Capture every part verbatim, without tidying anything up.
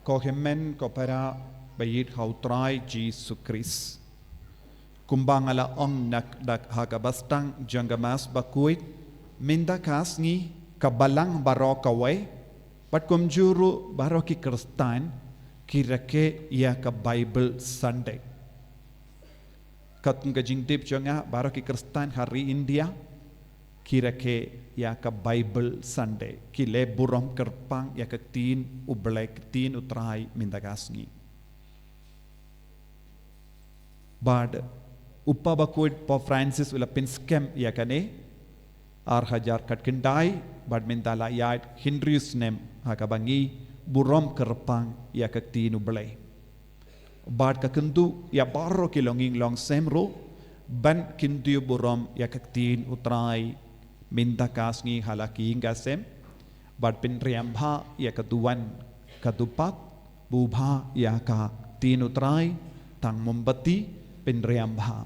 Ko hynmen ko para ba ïeit ha u Trai Jisu Khrist. Kumba nga la ong na ka dak ha kaba sdang jong ka Mass bakhuid, mynta ka sngi ka Balang baroh kawei, bad kumjuh ruh baroh ki Khristan, ki rakhe ïa ka Bible Sunday. Katkum ka jingtip jong nga, baroh ki Khristan ha ri India ki rakhe ïa ka Bible Sunday, ki leh burom kyrpang ïa ka ktien U Blei, ktien U Trai mynta ka sngi. Bad u Papa bakhuid Pope Francis u la pynskhem ïa kane, ar hajar khatkhyndai, bad mynta la ïaid hynriew snem ha kaba ngi burom kyrpang ïa ka ktien U Blei. Bad ka kynduh ïa baroh ki longïing longsem ruh ban kyntiew burom ïa ka ktien U Trai mynta ka sngi ha la ki ïing ka sem, bad pynriam bha ïa ka duwan ka dupat, buh bha ïa ka ktien U Trai, tang mombati, pynriam bha.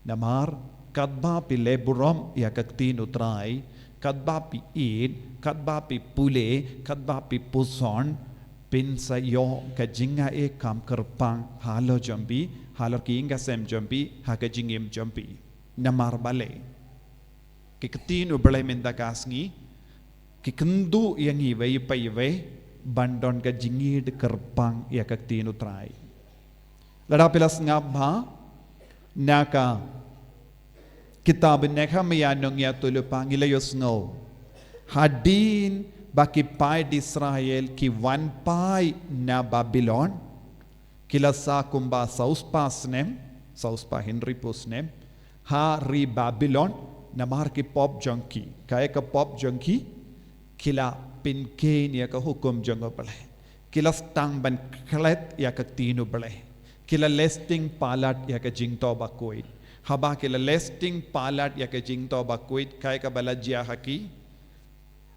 Namar katba phi leh burom ïa ka ktien U Trai, katba phi ïeit, katba phi pule, katba phi puson, phin sa ïoh ka jingaiei kam kyrpang halor jong phi, halor ki ïing ka sem jong phi, ha ka jingim jong phi. Namar balei? Ki ktien U Blei mynta ka sngi ki kynduh ïa ngi iwei pa iwei ban don ka jingïeit kyrpang ïa ka ktien U Trai. Lada phi la sngap bha na ka kitab Nehemiah nongïathuhlypa, ngi la ïohsngew, hadien ba ki paid Israel ki wan phai na Babilon, ki la sah kumba saw spah snem, saw spah hynriewphew snem ha ri Babilon, namar ki pop jong ki. Kaei ka pop jong ki? Ki la pynkheiñ ïa ka hukum jong U Blei. Ki la sdang ban klet ïa ka ktien U Blei. Ki la leh sting palat ïa ka jingthoh bakhuid. Haba ki la leh sting palat ïa ka jingthoh bakhuid, kaei kaba la jia ha ki?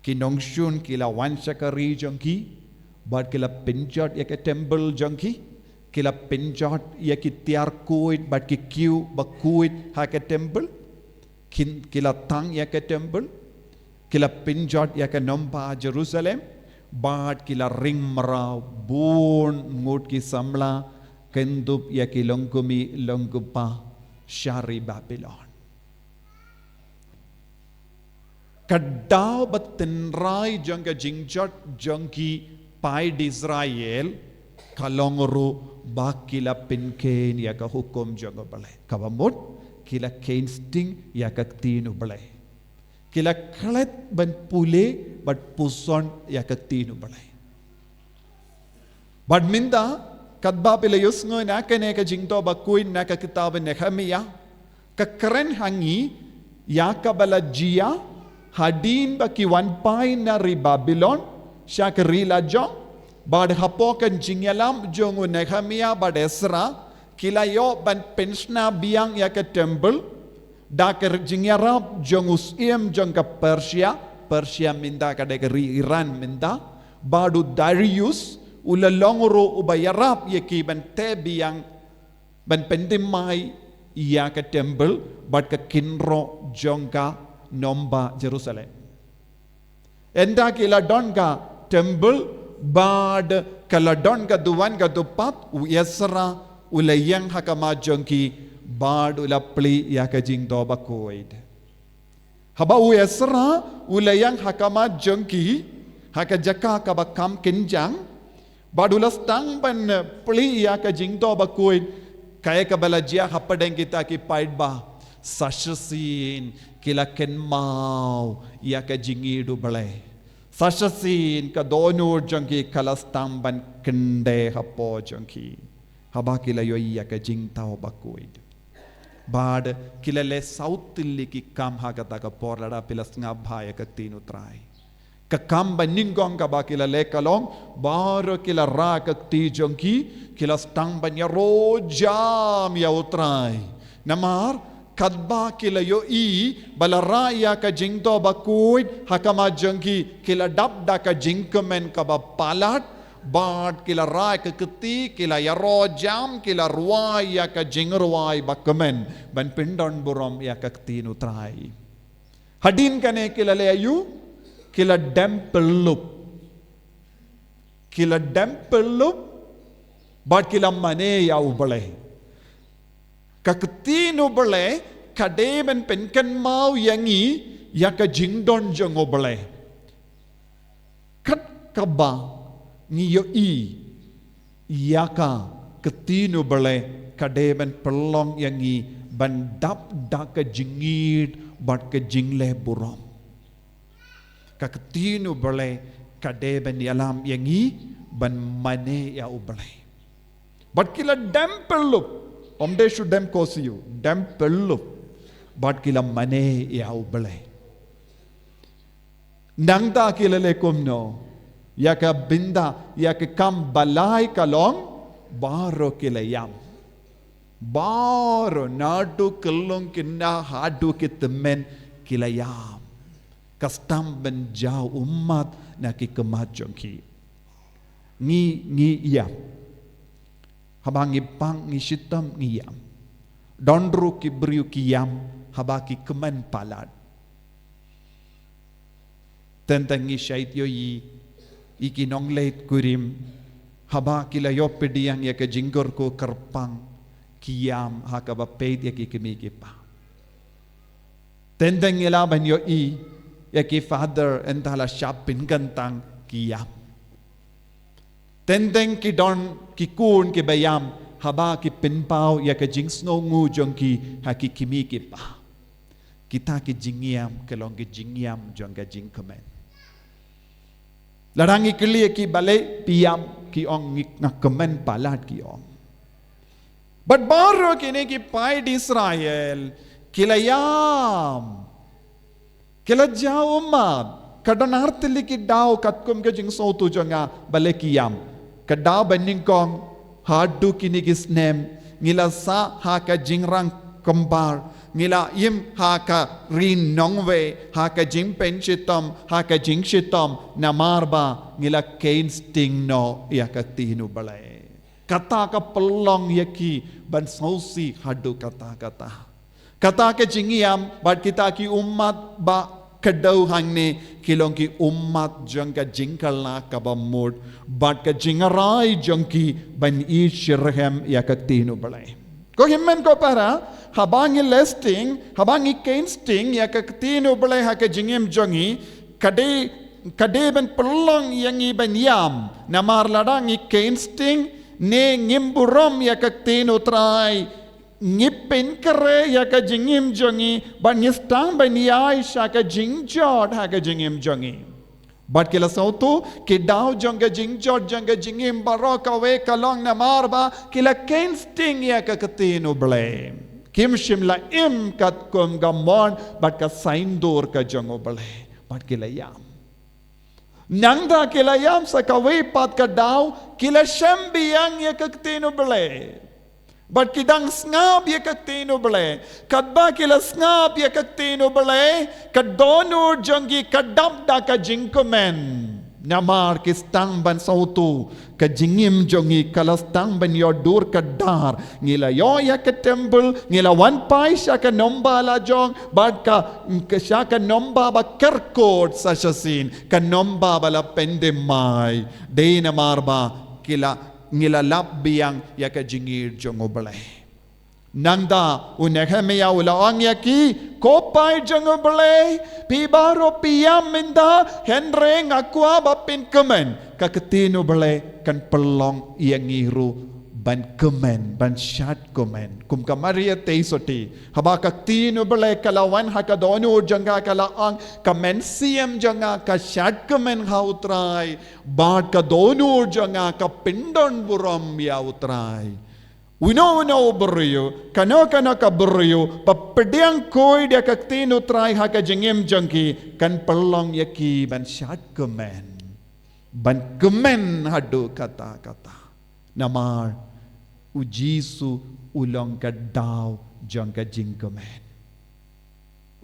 Ki nongshun ki la wan sha ka ri jong ki, bad ki la pynjot ïa ka temple jong ki. Ki la pynjot ïa ki tiar khuid bad ki khiew bakhuid ha ka temple. Ki, ki la thang ïa ka temple. Ki la pynjot ïa ka nomba Jerusalem, bad ki la ring mraw bun ngut ki samla, kyndup ïa ki longkmie longkpa sha ri Babilon. Ka daw ba tynrai jong ka jingjot jong ki paid Israel ka long ruh ba ki la pynkheiñ ïa ka hukum jong U Blei. Kaba mut, ki la kheiñ sting ïa ka ktien U Blei. Ki la klet ban pule bad puson ïa ka ktien U Blei. Bad mynta, katba phi la ïohsngew na kane ka jingthoh bakhuid na ka kitab Nehemiah, ka kren ha ngi ïa kaba la jia hadien ba ki wan phai na ri Babilon sha ka ri lajong, bad hapoh ka jingïalam jong u Nehemiah bad Esra, ki la ïoh ban pynshna biang ïa ka temple da ka jingïarap jong u syiem jong ka Persia. Persia mynta ka dei ka ri Iran mynta. Bad u Darius u la long ruh uba ïarap ïa ki ban teh biang, ban pynthymmai ïa ka temple bad ka kynroh jong ka nomba Jerusalem. Ynda ki la don ka temple bad ka la don ka duwan ka dupat, u Esra u la ïeng ha khmat jong ki bad u la plie ïa ka jingthoh bakhuid. Haba u Esra u la ïeng ha khmat jong ki ha ka jaka kaba kham kynjang, bad u la sdang ban plie ïa ka jingthoh bakhuid, kaei kaba la jia hapdeng kita ki paidbah? Sa shisien ki la kynmaw ïa ka jingïeit U Blei. Sa shisien ka dohnud jong ki ka la sdang ban kyndit hapoh jong ki haba ki la ïohi ïa ka jingthoh bakhuid. Bad ki la leh saw tylli ki kam ha kata ka por, lada phi la sngap bha ïa ka ktien U Trai. Ka kam banyngkong kaba ki la leh ka long, baroh ki la rah ka kti jong ki, ki la sdang ban ïaroh jam ïa U Trai. Namar katba ki la ïohi ba la rah ïa ka jingthoh bakhuid ha khmat jong ki, ki la dap da ka jingkmen kaba palat, bad ki la rah ka kti, ki la ïaroh jam, ki la rwai ïa ka jingrwai bakmen ban pyndon burom ïa ka ktien U Trai. Hadien kane ki la leh aïu? Ki la dem pyllup. Ki la dem pyrlup, bad ki la mane ïa U Blei. Ka ktien U Blei ka dei ban pynkynmaw ïa ngi ïa ka jingdon jong U Blei. Kat kaba ngi ïohi ïa ka ktien U Blei ka dei ban pynlong ïa ngi ban dap da ka jingïeit bad ka jingleh burom. Ka ktien U Blei ka dei ban ïalam ïa ngi ban mane ïa U Blei. Bad ki la dem pyrlup, ym dei shu dem ko siew, dem pyrlup. Bad ki la mane ïa U Blei. Nangta ki la leh kumno, ïa ka bynta, ïa ka kam ba lai ka long, baroh ki la ïam. Baroh naduh kyllung kynda haduh ki tymmen ki la ïam. Ka sdang ban jaw ummat na ki khmat jong ki. Ngi, ngi ïam. Haba ngi pang ngi shitom ngi ïam. Don ruh ki briew ki ïam haba ki kmen palat. Teng teng ngi shait ïohi ïa ki nongleit kurim haba ki la ïoh pdiang ïa ka jingkyrkhu kyrpang ki ïam ha kaba peit ïa ki kmie ki kpa. Teng teng ngi lah ban ïohi ïa ki father ynda la shah pynkyntang ki ïam. Teng teng ki don ki khun kiba ïam haba ki pynpaw ïa ka jingsngewnguh jong ki ha ki kmie ki kpa. Kita ki jingïam ki long ki jingïam jong ka jingkmen. Lada ngi kylli ïa ki balei phi ïam, ki ong ngi, nga kmen palat, ki ong. Bad baroh kine ki paid Israel ki la ïam. Ki la jaw ummat. Ka don artylli ki daw katkum ka jingsngewthuh jong nga balei ki ïam. Ka daw ba nyngkong, haduh kine ki snem ngi la sah ha ka jingrang kymbar, ngi la im ha ka ri nongwei, ha ka jingpynshitom, ha ka jingshitom, namar ba ngi la kheiñ sting noh ïa ka ktien U Blei. Kata ka pynlong ïa ki ban sngewsih haduh katta katta. Kata ka jingïam bad kita ki ummat ba kdew hangne ki long ki ummat jong ka jingkylla kaba mut bad ka jingrai jong ki ban ïeit shitrhem ïa ka ktien U Blei. Ko hynmen ko para, haba ngi leh sting, haba ngi kheiñ sting ïa ka ktien U Blei ha ka jingim jong ngi, ka dei, ka dei ban pynlong ïa ngi ban ïam. Namar lada ngi kheiñ sting ne ngim burom ïa ka ktien U Trai, ngi pynkhreh ïa ka jingim jong ngi bad ngi sdang ban ïaid sha ka jingjot ha ka jingim jong ngi. Bad ki la sngewthuh ki daw jong ka jingjot jong ka jingim baroh kawei ka long namar ba ki la kheiñ sting ïa ka ktien U Blei. Kim shym la im katkum ka mon bad ka saiñdur ka jong U Blei. Bad ki la ïam. Nangta ki la ïam sa kawei pat ka daw, ki la shem biang ïa ka ktien U Blei. Bad ki dang sngap ïa ka ktien U Blei. Katba ki la sngap ïa ka ktien U Blei, ka dohnud jong ki ka dap da ka jingkmen. Namar ki sdang ban sngewthuh ka jingim jong ngi ka la sdang ban ïoh dur ka dar. Ngi la ïoh ïa ka temple, ngi la wan phai sha ka nongbah la jong, bad ka, ka sha ka nongbah ba kyrkhu sa shisien, ka nongbah ba la pyndem mai. Dei namar ba ki la, ngi la lap biang ïa ka jingïeit jong U Blei. Nangta u Nehemia u la ong ïa ki, ko paid jong U Blei, phi baroh phi ïam mynta, hynrei nga kwah ba phin kmen. Ka ktien U Blei kan pynlong ïa ngi ruh ban kmen, ban shad kmen. Kum ka Maria Theisotti, haba ka ktien U Blei ka la wan ha ka dohnud jong ka, ka la ong, ka mynsiem jong nga ka shad kmen ha U Trai, bad ka dohnud jong nga ka pyndon burom ïa U Trai. Uno uno u briew, kano kano ka briew ba pdiang khuid ïa ka ktien U Trai ha ka jingim jong ki, kan pynlong ïa ki ban shad kmen, ban kmen haduh katta katta. Namar U Jisu u long ka daw jong ka jingkmen.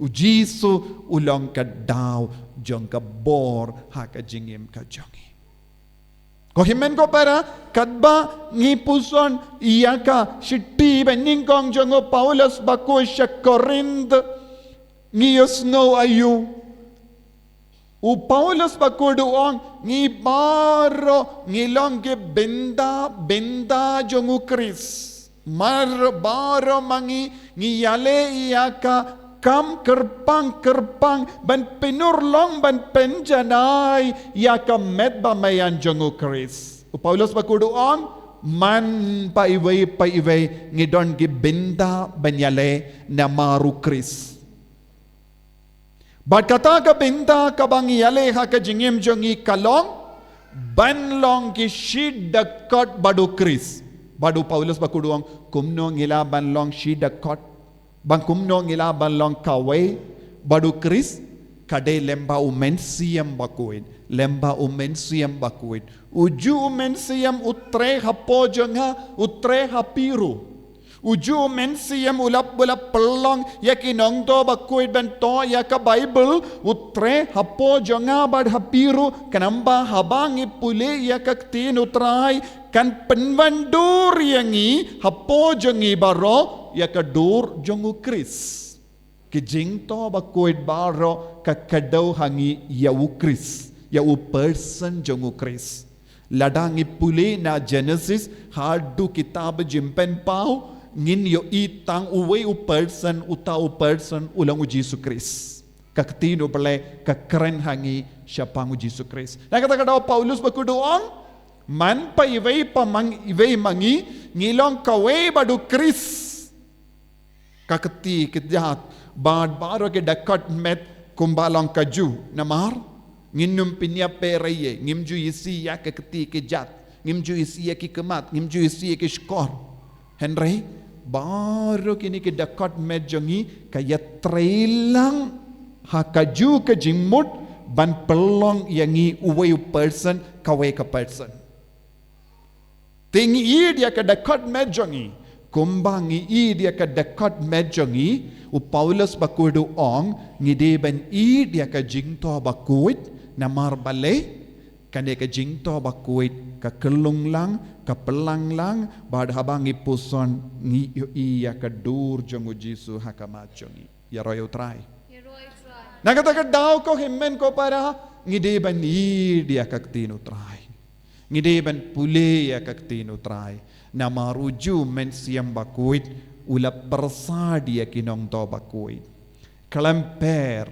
U Jisu u long ka daw jong ka bor ha ka jingim ka jong ngi. Ko hynmen ko para, katba ngi puson ïa ka shithi ba nyngkong jong u Paulus ba khuid sha Korinth, ngi ïohsngew aïu? U Paulus bakhuid u ong, ngi baroh ngi long ki bynta, bynta jong u Khrist. Mar baroh ma ngi, ngi ïaleh ïa ka kam kyrpang kyrpang ban pynurlong, ban pynjanai ïa ka met bamaian jong u Khrist. U Paulus bakhuid u ong, man pa iwei pa iwei ngi don ki bynta ban ïaleh namar u Khrist. Bad kata ka bynta kaba ngi ïaleh ha ka jingim jong ngi ka long ban long ki shi dkhot bad u Khrist. Bad u Paulus bakhuid u ong, kumno ngi lah ban long shi dkhot? Ban kumno ngi lah ban long kawei bad u Khrist? Ka dei lyngba u Mynsiem Bakhuid, lyngba u Mynsiem Bakhuid. Uju u Mynsiem u trei hapoh jong nga, u trei ha phi ruh. Uju u Mynsiem u la, u la pynlong ïa ki nongtuh bakhuid ban thoh ïa ka Baibl, u trei hapoh jong nga bad ha phi ruh, khnang ba haba ngi pule ïa ka ktien u Trai, kan pynwandur ïa ngi hapoh jong ngi baroh ïa ka dur jong u Khrist. Ki jingtuh bakhuid baroh ka kdew ha ngi ïa u Khrist, ïa u person jong u Khrist. Lada ngi pule na Genesis haduh kitab Jingpynpaw, ngin ïohi tang uwei u person, uta u person u long u Jisu Khrist. Ka ktien u Blei ka kren ha ngi shaphang u Jisu Khrist. Na kata ka daw u Paulus bakhuid u ong, man pa iwei pa mang iwei ma ngi, ngi long kawei bad u Khrist. Ka kti ka jait bad baroh ki dkhot met kumba long kajuh, namar ngin ym pynïap pyrshah, ngim ju isih ïa ka kti ka jait, ngim ju isih ïa ki khmat, ngim ju isih ïa ki shkor. Hynrei baroh kine ki dkhot met jong ngi ka ïatrei lang ha kajuh ka jingmut ban pynlong ïa ngi uwei u person, kawei ka person. Te ngi ïeit ïa ka dkhot met jong ngi. Kumba ngi ïeit ïa ka dkhot met jong ngi, u Paulus bakhuid u ong, ngi dei ban ïeit ïa ka jingtuh bakhuid, namar balei? Kane ka jingtuh bakhuid ka kyllung lang, ka pynlang lang, bad haba ngi puson ngi ïohi ïa ka dur jong u Jisu ha khmat jong ngi. Ïaroh ïa u Trai. Na kata ka daw ko hynmen ko para, ngi dei ban ïeit ïa ka ktien u Trai. Ngi dei ban pule ïa ka ktien u Trai. Namar uju u Mynsiem Bakhuid u la pyrsad ïa ki nongtuh bakhuid. Khlem pher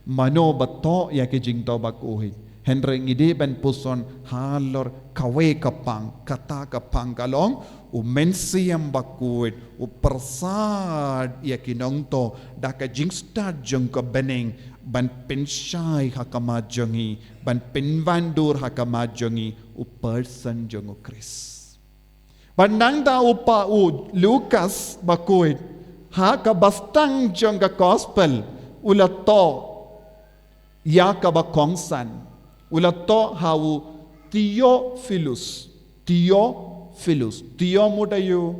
mano ba thoh ïa ki jingtuh bakhuid, hynrei ngi dei ban puson halor kawei ka pang, kata ka pang ka long u Mynsiem Bakhuid u pyrsad ïa ki nongtuh da ka jingstad jong ka bneng ban pynshai ha khmat jong ngi, ban pynwandur ha khmat jong ngi u person jong u Khrist. Bad nangta u pa u Lukas bakhuid, ha kaba sdang jong ka gospel, u la thoh ïa kaba kongsan, u la thoh ha u Theophilus. Theophilus. Theo mut aïu?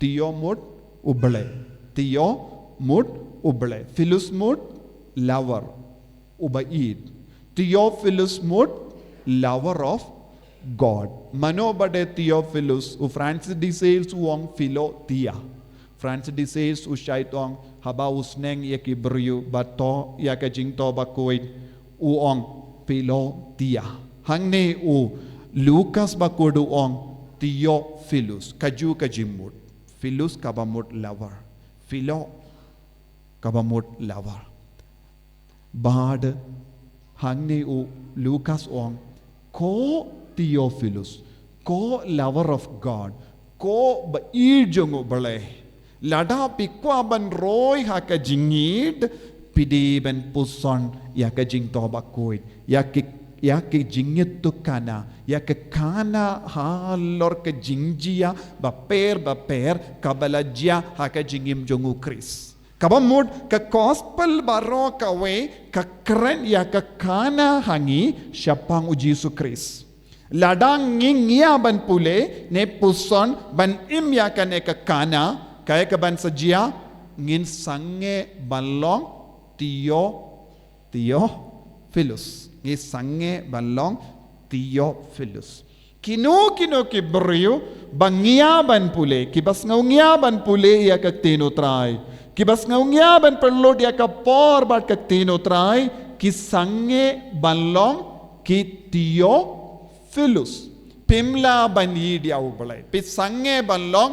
Theo mut u Blei. Theo mut u Blei. Philus mut lover, uba ïeit. Theophilus mut lover of God. Mano ba dei Theophilus? U Francis de Sales u ong Philothea. Francis de Sales u shait ong, haba u sneng ïa ki briew ba thoh ïa ka jingtuh bakhuid, u ong Philothea. Hangne u Lukas bakhuid u ong Theophilus. Kajuh ka jingmut. Philus kaba mut lover. Philo kaba mut lover. Bad hangne u Lukas u ong, ko Theophilus, ko lover of God, ko ba ïeit jong u Blei. Lada phi kwah ban roi ha ka jingïeit, phi dei ban puson ïa ka jingtuh bakhuid, ïa ki, ïa ki jingïeit tu khana, ïa ki khana halor ka jingjia bapher bapher kaba la jia ha ka jingim jong u Khrist. Kaba mut ka gospel baroh kawei ka kren ïa ka khana ha ngi shaphang u Jisu Khrist. Lada ngi ngiah ban pule ne puson ban im ïa kane ka khana, kaei kaban sa jia? Ngin sangeh ban long Theo, Theophilus. Ngi sangeh ban long Theophilus. Kino kino ki briew ba ngiah ban pule, kiba sngew ngiah ban pule ïa ka ktien u Trai, kiba sngew ngiah ban pynlut ïa ka por bad ka ktien u Trai, Ki sangeh ban long ki Theophilus. Phim lah ban ïeit ïa U Blei. Phi sangeh ban long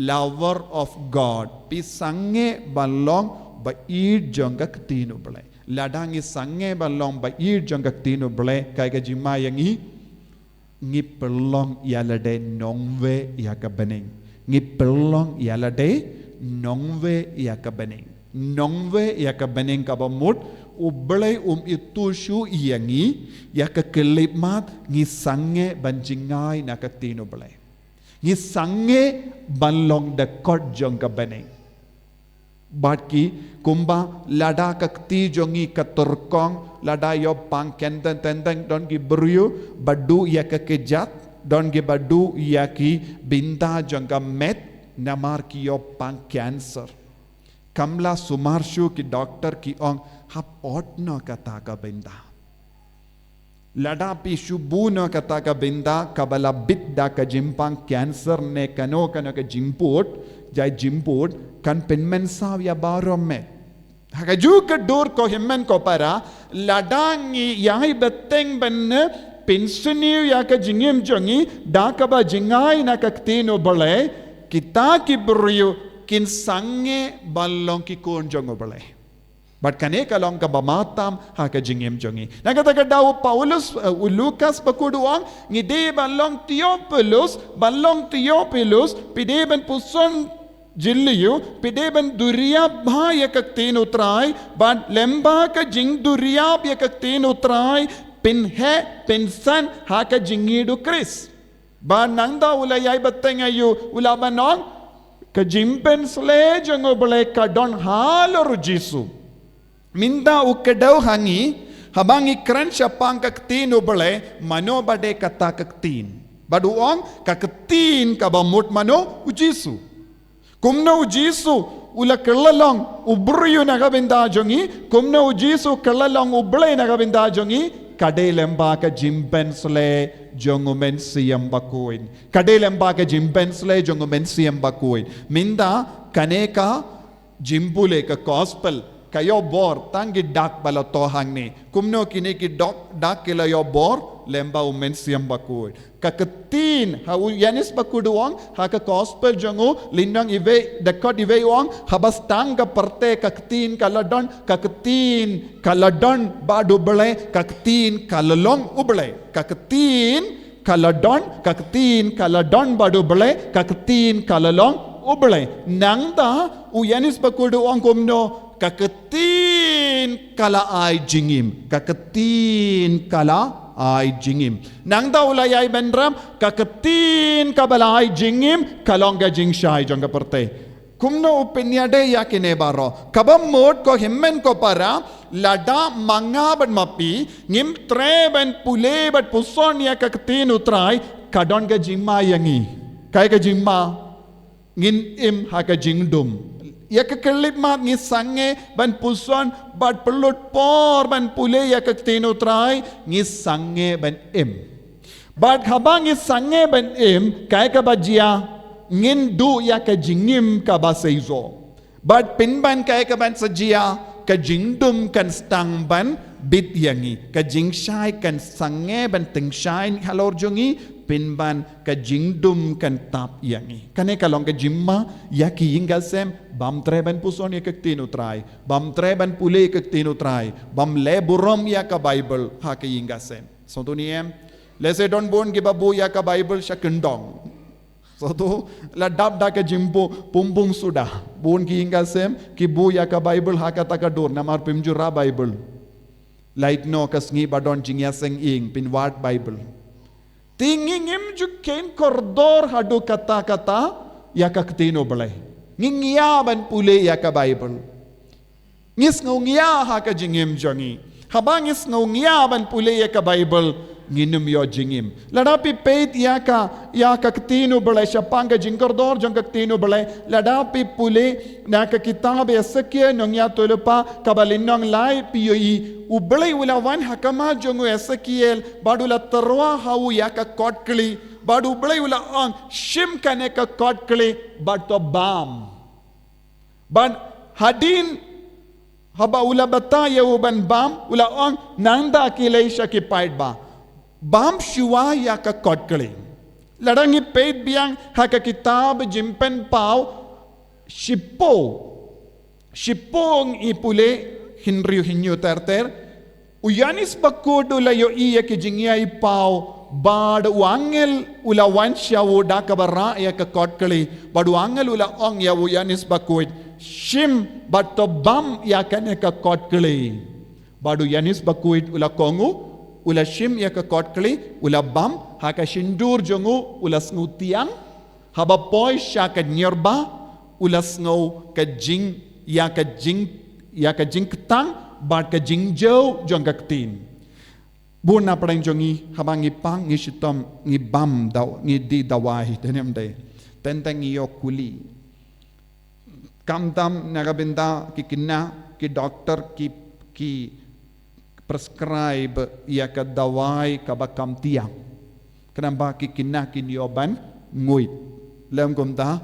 lover of God. Phi sangeh ban long ba ïeit jong ka ktien U Blei. Lada ngi sangeh ban long ba ïeit jong ka ktien U Blei, kaei ka jingma ïa ngi? Ngi pynlong ïa lade nongwei ïa ka bneng. Ngi pynlong ïa lade nongwei ïa ka bneng. Nongwei ïa ka bneng kaba mut U Blei um ithuh shuh ïa ngi, ïa ka khyllipmat ngi sangeh ban jngai na ka ktien U Blei. Ngi sangeh ban long dkhot jong ka bneng. Bad ki, kumba lada ka kti jong ngi ka tyrkhong, lada ïoh pang kyntang tyntang, don ki briew ba duh ïa ka kjat, don ki ba duh ïa ki bynta jong ka met, namar ki ïoh pang cancer. Kam lah sumar shuh, ki doktor ki ong, hap ot noh kata ka bynta. Lada phi shu buh noh kata ka bynta, kaba la bit da ka jingpang cancer ne kano kano ka jingput, jai jingput, kan pynmynsaw ïa baroh met. Ha kajuh ka dur, ko hynmen ko para, lada ngi ïai bteng ban pynsniew ïa ka jingim jong ngi da kaba jngai na ka ktien U Blei, kita ki briew kin sangeh ban long ki khun jong U Blei. Bad kane ka long kaba matam ha ka jingim jong ngi. Na kata ka daw u Paulus, eh, u Lukas bakhuid u ong, ngi dei ban long Theophilus, ban long Theophilus, phi dei ban puson jylliew, phi dei ban duriap bha ïa ka ktien U Trai, bad lyngba ka jingduriap ïa ka ktien U Trai, phin heh, phin san ha ka jingïeit U Khrist. Bad nangta u la ïai bteng aïu, u la ban ong, ka jingpynshlei jong U Blei ka don halor U Jisu. Mynta u kdew ha ngi, haba ngi kren shaphang ka ktien U Blei, mano ba dei kata ka ktien? Bad u ong, ka ktien kaba mut mano? U Jisu. Kumno U Jisu u la kylla long u briew na ka bynta jong ngi, kumno U Jisu kylla long U Blei na ka bynta jong ngi, ka dei lyngba ka jingpynshlei jong U Mynsiem Bakhuid. Ka dei lyngba ka jingpynshlei jong U Mynsiem Bakhuid. Mynta kane ka jingpule, ka gospel, ka ïoh bor tang ki dak ba la thoh hangne. Kumno kine ki dok, dak ki la ïoh bor? Lyngba U Mynsiem Bakhuid. Ka ktien, ha u Ïoannis bakhuid u ong, ha ka gospel jong u, lynnong iwei, dkhot iwei u ong, haba sdang ka pyrthei ka ktien ka la don, ka ktien ka la don bad U Blei, ka ktien ka la long U Blei. Ka ktien ka la don, ka ktien ka la don bad U Blei, ka ktien ka la long U Blei. Nangta u Ïoannis bakhuid u ong kumno, ka ktien ka la ai jingim, ka ktien ka la ai jingim. Nangta u la ïai bynrap, ka ktien kaba la ai jingim ka long ka jingshai jong ka pyrthei. Kumno u pynïadei ïa kine baroh? Kaba mut, ko hynmen ko para, lada ma nga bad ma phi ngim treh ban pule bad puson ïa ka ktien U Trai, ka don ka jingma ïa ngi. Kaei ka jingma? Ngin im ha ka jingdum. Ïa ka khyllipmat ngi sangeh ban puson bad pynlut por ban pule ïa ka ktien U Trai, ngi sangeh ban im. Bad haba ngi sangeh ban im, kaei kaba jia? Ngin duh ïa ka jingim kaba seisoh. Bad pynban kaei kaban sa jia? Ka jingdum kan sdang ban bit ïa ngi. Ka jingshai kan sangeh ban tyngshaiñ halor jong ngi, pynban ka jingdum kan tap ïa ngi. Kane ka long ka jingma ïa ki ïing ka sem bym treh ban puson ïa ka ktien U Trai, bym treh ban pule ïa ka ktien U Trai, bym leh burom ïa ka Baibl ha ka ïing ka sem. Sngewthuh ne em? Lehse don bun kiba buh ïa ka Baibl sha kyndong. Sngewthuh, la dap da ka jingbuh pumpung suda. Bun ki ïing ka sem ki buh ïa ka Baibl ha kata ka dur, namar phim ju rah Baibl. Lait noh ka sngi ba don jingïaseng ïing, phin wad Baibl. Te ngi ngim ju kheiñ kordor haduh katta katta ïa ka ktien U Blei. Ngi ïa ban pule ïa ka Baibl. Ngi sngew ngiah ha ka jingim jong ngi. Haba ngi sngew ngiah ban pule ïa ka Baibl, ngin ym ïoh jingim. Lada phi peit ïa ka, ïa ka ktien U Blei, shaphang ka jingkordor jong ka ktien U Blei, lada phi pule na ka kitab Esekiel nongïathuhlypa, kaba lynnong lai, phi ïohi U Blei u la wan ha khmat jong u Esekiel, bad u la tyrwa ha u ïa ka kotkhlieh, bad U Blei u la ong, shim kane ka kotkhlieh bad to bam. Bad hadien Haba u la bata ïa u ban bam, u la ong, nangta khie leit sha ki paidbah, bam shuwa ïa ka kotkli. Lada ngi peit biang ha ka kitab Jingpynpaw, shiphew, shiphew ngi pule, hynriew hynñiew ter ter, u Ïoannis Bakhuid u la ïohi ïa ki jingïapaw, bad u angel u la wan sha u da kaba rah ïa ka kotkli, bad u angel u la ong ïa u Ïoannis Bakhuid, shim bad to bam ïa kane ka kotkli. Bad u Ïoannis Bakhuid u la kohnguh, u la shim ïa ka kotkli, u la bam, ha ka shyntur jong u, u la sngewtiang, haba poi sha ka nyirbah, u la sngew ka jing, ïa ka jing, ïa ka jingktang, bad ka jingjew jong ka ktien. Bun na pdeng jong ngi, haba ngi pang, ngi shitom, ngi bam daw, ngi die dawai, dei ne ym dei. Teng teng ngi ïoh kuli. Khamtam na ka bynta ki khynnah, ki doktor, ki, ki prescribe ïa ka dawai kaba kham tiang. Khnang ba ki khynnah kin ïoh ban nguid. Lym kumta,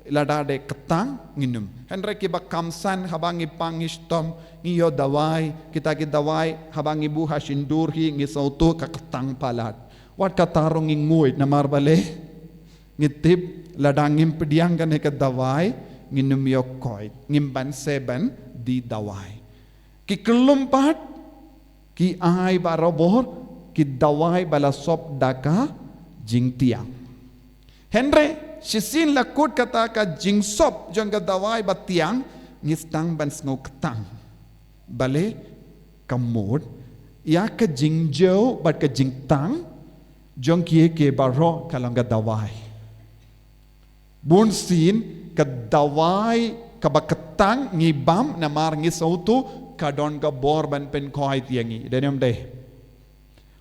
lada dei ktang ngin ym. Hynrei kiba kham san, haba ngi pang ngi shitom, ngi ïoh dawai, kita ki dawai, haba ngi buh ha shyntur hi ngi sngewthuh ka ktang palat. Wat kata ruh ngi nguid namar balei? Ngi tip lada ngim pdiang kane ka dawai, ngin ym ïoh koit, ngim banse ban die dawai. Ki khyllung pat, ki ai barabor, ki dawai ba la sop da ka jingtiang. Hynrei, shisien la kut kata ka jingsop jong ka dawai ba tiang, ngi sdang ban sngew ktang. Balei? Ka mut, ïa ka jingjew bad ka jingktang jong kiei kiei baroh ka long ka dawai. Bun sien ka dawai kaba ktang ngi bam namar ngi sngewthuh ka don ka bor ban pynkhoit ïa ngi. Dei ne ym dei?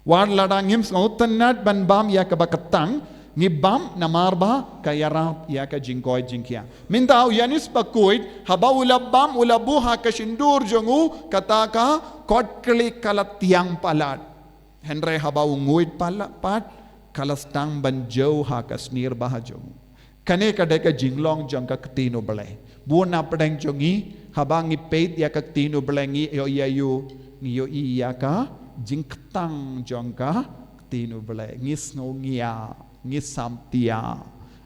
Wat lada ngim sngewtynnad ban bam ïa kaba ktang, ngi bam namar ba ka ïarap ïa ka jingkoit jingkhiah. Mynta u Ïoannis Bakhuid, haba u la bam, u la buh ha ka shyntur jong u, kata ka kotkli ka la tiang palat. Hynrei haba u nguid palat pat, ka la sdang ban jew ha ka snirbah jong u. Kane ka dei ka jinglong jong ka ktien U Blei. Bun na pdeng jong ngi, haba ngi peit ïa ka ktien U Blei ngi ïoh ïa u, ngi ïoh ïa ka jingktang jong ka ktien U Blei. Ngi sngew ngiah, ngi samtia,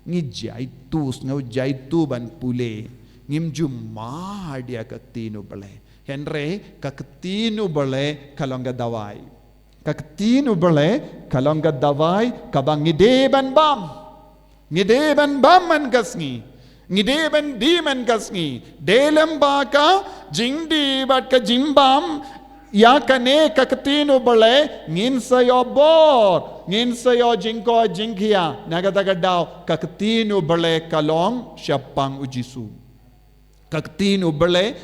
ngi jaitu, sngew jaitu ban pule. Ngim ju mad ïa ka ktien U Blei. Hynrei ka ktien U Blei ka long ka dawai. Ka ktien U Blei ka long ka dawai kaba ngi dei ban bam. Ngi dei ban bam man ka sngi. Ngi dei ban die man ka sngi. Dei lem ba ka jingdie bad ka jingbam ïa kane ka ktien U Blei ngin sa ïoh bor, ngin sa ïoh jingkoit jingkhiah. Na kata ka daw ka ktien U Blei ka long shaphang U Jisu. Ka ktien U Blei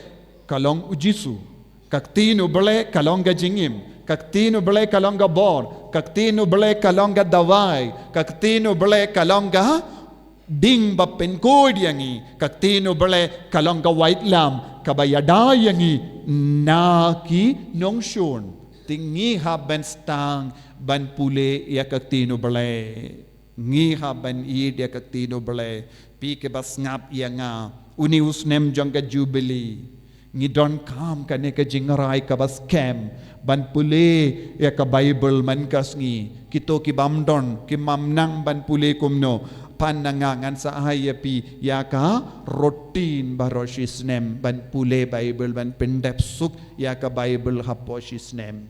ka long U Jisu. Ka ktien U Blei ka long ka jingim. Ka ktien U Blei ka long ka bor. Ka ktien U Blei ka long ka dawai. Ka ktien U Blei ka long ka ding ba pynkhuid ïa ngi. Ka ktien U Blei ka long ka waitlam kaba ïada ïa ngi na ki nongshun. Te ngi hap ban sdang ban pule ïa ka ktien U Blei. Ngi hap ban ïeit ïa ka ktien U Blei. Phi kiba sngap ïa nga, une u snem jong ka Jubili, ngi donkam kane ka jingrai kaba skhem ban pule ïa ka Baibl man ka sngi. Kito ki bym don, ki bym nang ban pule kumno, pan na nga ngan sa ai ïa phi ïa ka routine baroh shi snem ban pule Baibl, ban pyndep suk ïa ka Baibl hapoh shi snem.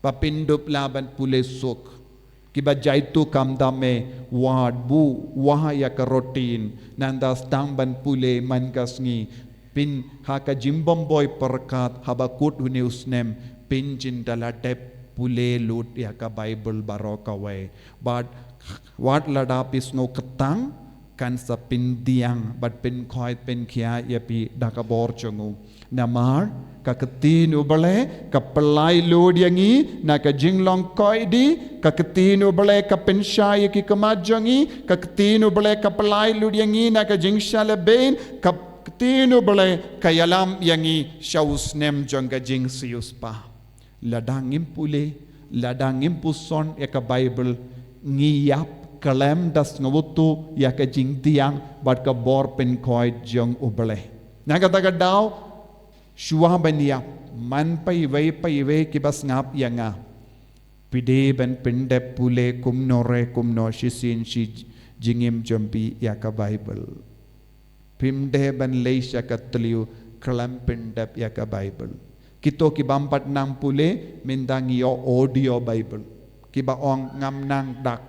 Ba phin dup lah ban pule suk. Kiba jaitu khamtam eh, wat buh, wah ïa ka routine, nangta sdang ban pule man ka sngi. Phin ha ka jingbymhoi pyrkhat haba kut une u snem, phin jin da la dep pule lut ïa ka Baibl baroh kawei. Bad wat lada phi sngew ktang, kan sa pyndiang bad pynkhoit pynkhiah ïa phi da ka bor jong u. Namar ka ktien U Blei ka pynlait lut ïa ngi na ka jinglong koit die, ka ktien U Blei ka pynshai ïa ki khmat jong ngi, ka ktien U Blei ka pynlait lut ïa ngi na ka jingshah lehbeiñ, ka ktien U Blei ka ïalam ïa ngi sha u snem jong ka jingsiewspah. Lada ngim pule, lada ngim puson ïa ka Baibl, ngi ïap khlem da sngewthuh ïa ka jingdiang bad ka bor pynkhoit jong U Blei. Na kata ka daw, Shuwa ban ïap, man paiwei paiwei kiba sngap ïa nga, phi dei ban pyndep pule kumno re kumno shisien shi jingim jong phi ïa ka Baibl. Phim dei ban leit sha ka tliw khlem pyndep ïa ka Baibl. Kito ki bym pat nang pule, mynta ngi ïoh audio Baibl. Kiba ong ngam nang dak.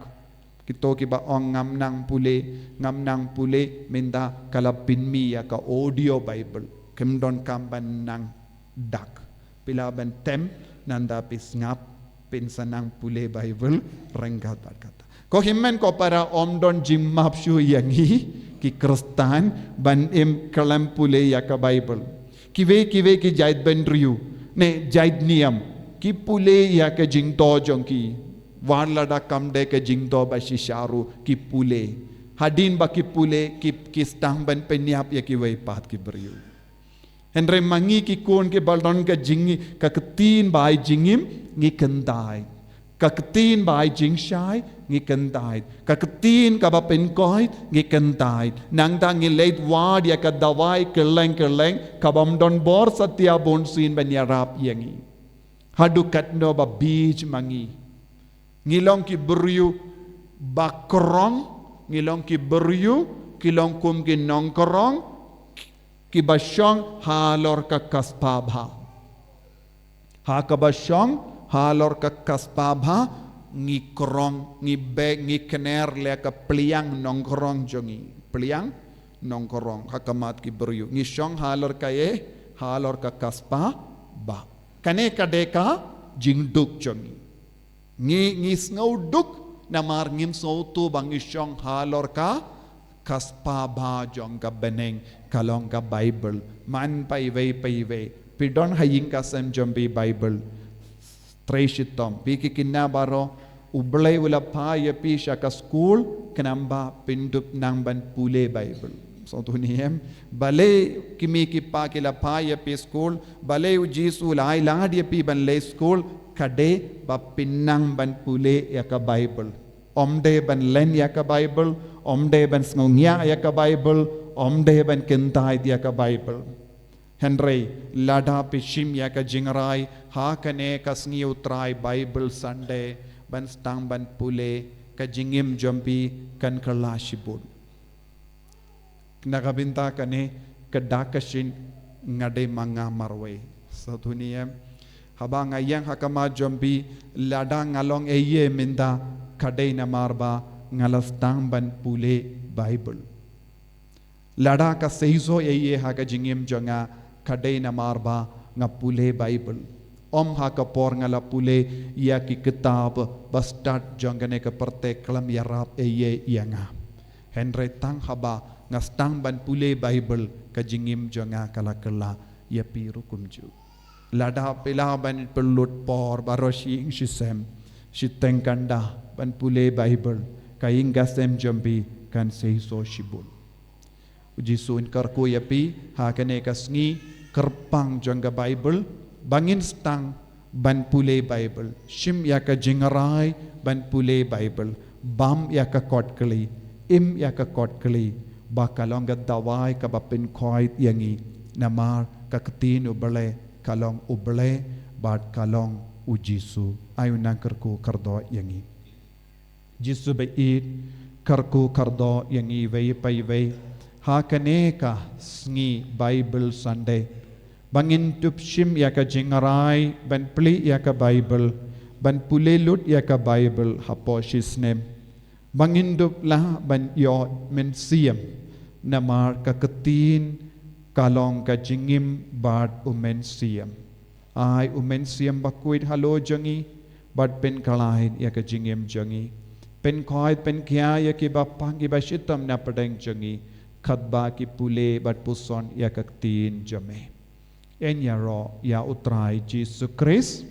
Kito kiba ong ngam nang pule, ngam nang pule, mynta ka la pynmih ïa ka audio Baibl. Kim donkam ban nang dak. Phi lah ban tem, nangta phi sngap, phin sa nang pule Baibl ryngkat bad kata. Ko hynmen ko para, ym don jingmap shuh ïa ngi ki Khristan ban im khlem pule ïa ka Baibl. Kiwei kiwei ki jaitbynriew ne jaitniam ki pule ïa ka jingto jong ki. Wat lada kam dei ka jingto ba shisha ruh ki pule. Hadien ba ki pule, ki, ki sdang ban pynïap ïa kiwei pat ki briew. Hynrei ma ngi ki khun kiba don ka jing, ka ktien ba ai jingim, ngi kyntait. Ka ktien ba ai jingshai, ngi kyntait. Ka ktien kaba pynkoit, ngi kyntait. Nangta ngi leit wad ïa ka dawai kylleng kylleng, kabym don bor satia bunsien ban ïarap ïa ngi. Haduh katno ba bieit ma ngi. Ngi long ki briew ba krong, ngi long ki briew, ki long kum ki nongkrong, kiba shong halor ka kaspa bha. Ha kaba shong halor ka kaspa bha, ngi krong, ngi beh, ngi kner leh ka pliang nongkrong jong ngi. Pliang nongkrong, ha khmat ki briew. Ngi shong halor kaei, halor ka kaspa bha. Kane ka dei ka jingduk jong ngi. Ngi, ngi sngew duk, namar ngim sngewthuh ba ngi shong halor ka kaspa bha jong ka bneng, ka long ka Baibl. Man paiwei paiwei, phi don ha ïing ka sem jong phi Baibl. Trei shitom, phi ki khynnah baroh, U Blei u la phah ïa phi sha ka skul, khnang ba phin dup nang ban pule Baibl. Sngewthuh ne em? Balei ki mei ki pa ki la phah ïa phi skul, balei U Jisu u la ai lad ïa phi ban leit skul, ka dei ba phin nang ban pule ïa ka Baibl. Ym dei ban len ïa ka Baibl, ym dei ban sngewngiah ïa ka Baibl, ym dei ban kyntait ïa ka Baibl. Hynrei lada phi shim ïa ka jingrai ha kane ka sngi U Trai, Bible Sunday, ban sdang ban pule, ka jingim jong phi kan kylla shibun. Na ka bynta kane, ka dak ka shin nga dei ma nga marwei. Sngewthuh ne em? Haba nga ïeng ha khmat jong phi, lada nga long ei ei mynta, ka dei namar ba nga la sdang ban pule Bible. Lada ka seisoh ei ei ha ka jingim jong nga, ka dei namar ba nga pule Bible. Ym ha ka por nga la pule ïa ki kitab ba stad jong kane ka pyrthei khlem ïarap ei ei ïa nga. Hynrei tang haba nga sdang ban pule Bible, ka jingim jong nga ka la kylla. Ïa phi ruh kumjuh. Lada phi lah ban pynlut por baroh shi ïing shi sem, shiteng kynda ban pule Bible, ka ïing ka sem jong phi kan seisoh shibun. U Jisu un kyrkhu ïa phi ha kane ka sngi kyrpang jong ka Bible, ba ngin sdang ban pule Bible, shim ïa ka jingrai ban pule Bible, bam ïa ka kot kli, im ïa ka kot kli, ba ka long ka dawai kaba pynkhoit ïa ngi, namar ka ktien U Blei ka long U Blei bad ka long U Jisu. Ai u nang kyrkhu kyrdoh ïa ngi. Jisu ba ïeit, kyrkhu kyrdoh ïa ngi iwei pa iwei ha kane ka sngi Bible Sunday, ba ngin dup shim ïa ka jingrai ban plie ïa ka Bible, ban pule lut ïa ka Bible hapoh shi snem, ba ngin dup lah ban ïoh mynsiem, namar ka ktien ka long ka jingim bad u mynsiem. Ai u Mynsiem Bakhuid halor jong ngi, bad pynkhlaiñ ïa ka jingim jong ngi. Pynkhoit pynkhiah ïa kiba pang kiba shitom na pdeng jong ngi, katba ki pule bad puson ïa ka ktien jong me. Yn ïaroh ïa U Trai Jisu Khrist.